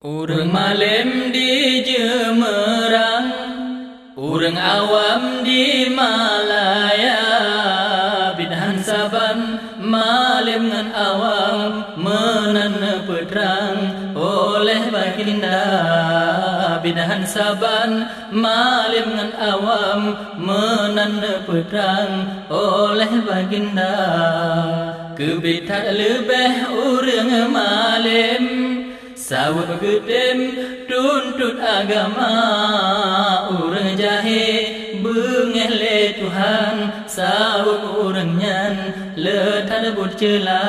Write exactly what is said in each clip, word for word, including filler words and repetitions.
Ureuëng malém di Jeumeurang, ureuëng awam di Malaya, biet han saban malém ngon awam meunan neupeutrang oleh Baginda. Biet han saban malém ngon awam meunan neupeutrang oleh Baginda. Keubiet that leubeh ureuëng malém, saweueb geutem tuntot agama. Ureuëng jahé beungéh lé Tuhan, saweueb ureuëng nyan le that buet ceula.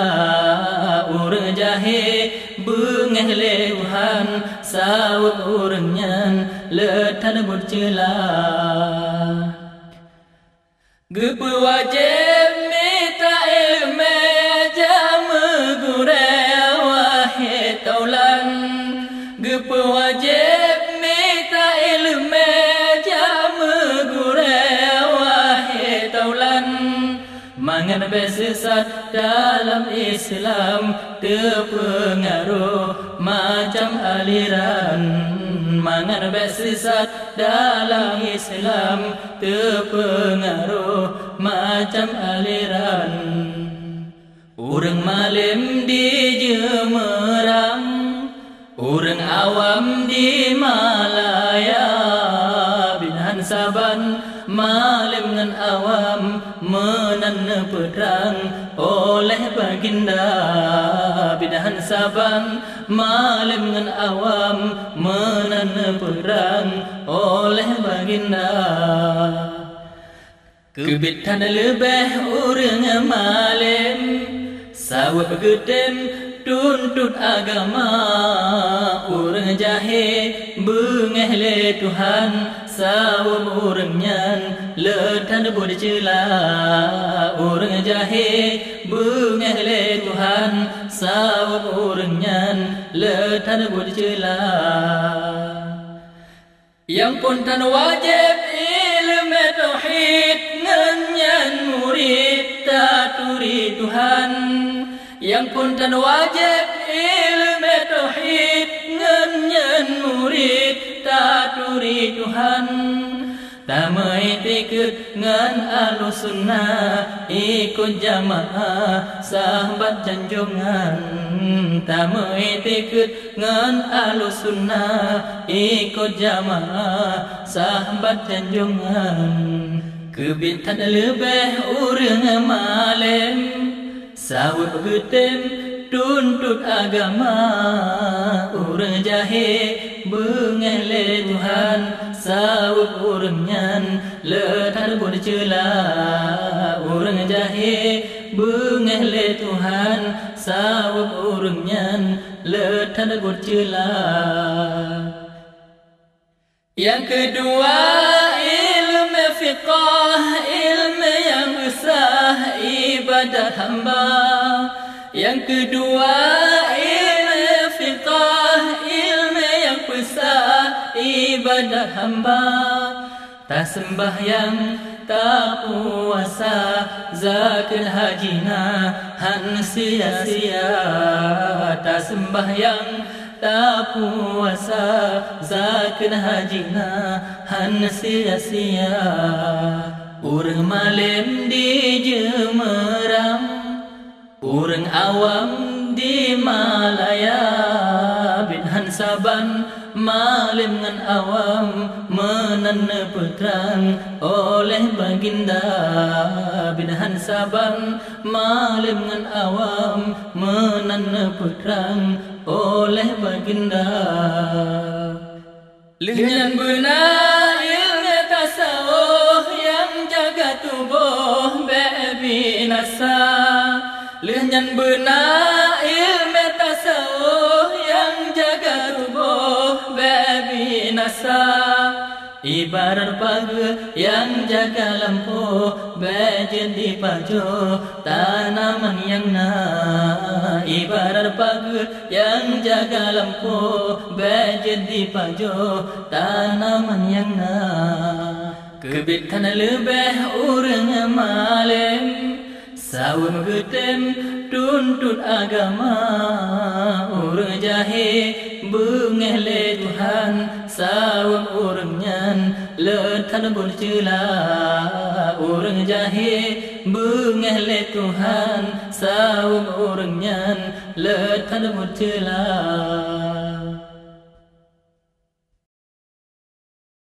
Ureuëng jahé beungéh lé Tuhan, saweueb ureuëng nyan le that buet ceula. Geupeuwajéb mita iéleumé jameugurée, wahé taulan. Geupeuwajéb mita iéleumé jameugurée, wahé taulan. Mangat bék seusat dalam Islam, teupeungaroh macam aliran. Mangat bék seusat dalam Islam, teupeungaroh macam aliran. Ureuëng malém di Jeumeurang, ureuëng awam di Malaya, biet han saban malém ngon awam meunan neupeutrang oleh Baginda. Biet han saban malém ngon awam meunan neupeutrang oleh Baginda. Keubiet that leubeh ureuëng malém, saweueb geutem tuntot agama. Ureuëng jahé beungéh lé Tuhan, saweueb ureuëng nyan le that buet ceula. Ureuëng jahé beungéh lé Tuhan, saweueb ureuëng nyan le that buet ceula. Nyang phon tan wajéb iéleumé tauhid, ngon nyan murit taturi Tuhan. Nyang phon tan wajéb iéleumé tauhid, ngon nyan murit taturi Tuhan. Tameuiktikeut ngon Ahlussunnah, ikot jamaah sahabat janjongan. Tameuiktikeut ngon Ahlussunnah, ikot jamaah sahabat janjongan. Keubiet that leubeh ureuëng malém, saweueb geutem tuntot agama. Ureuëng jahé beungéh lé Tuhan, saweueb ureuëng nyan le that buet ceula. Ureuëng jahé beungéh lé Tuhan, saweueb ureuëng nyan le that buet ceula. Nyang keudua, iéleumé fiqah, iéleumé nyang peusah ibadat hamba. Nyang keudua, iéleumé fiqah, iéleumé nyang peusah ibadat hamba. Taseumbahyang, tapuasa, zakeuet haji na han sia-sia. Taseumbahyang, tapuasa, zakeuet haji na han sia-sia. Ureuëng malém di Jeumeurang, ureuëng awam di Malaya, biet han saban malém ngon awam meunan neupeutrang oleh Baginda. Biet han saban malém ngon awam meunan neupeutrang oleh Baginda. Lheueh nyan beuna iéleumé tasawôh nyang jaga tuboh bék binasa. Lheueh nyan beuna iéleumé tasawôh nyang jaga tuboh bék binasa. Ibarat pageue nyang jaga lampôh bék jeuet dipajoh tanaman nyang na. Ibarat pageue nyang jaga lampôh bék jeuet dipajoh tanaman nyang na. Keubiet that leubeh ureuëng malém, Saweuem geutem tuntot agama, ureuëng jahé beungéh lé Tuhan, saweuem ureuëng nyan le that buet ceula. Ureuëng jahé beungéh lé Tuhan, saweuem ureuëng nyan le that buet ceula.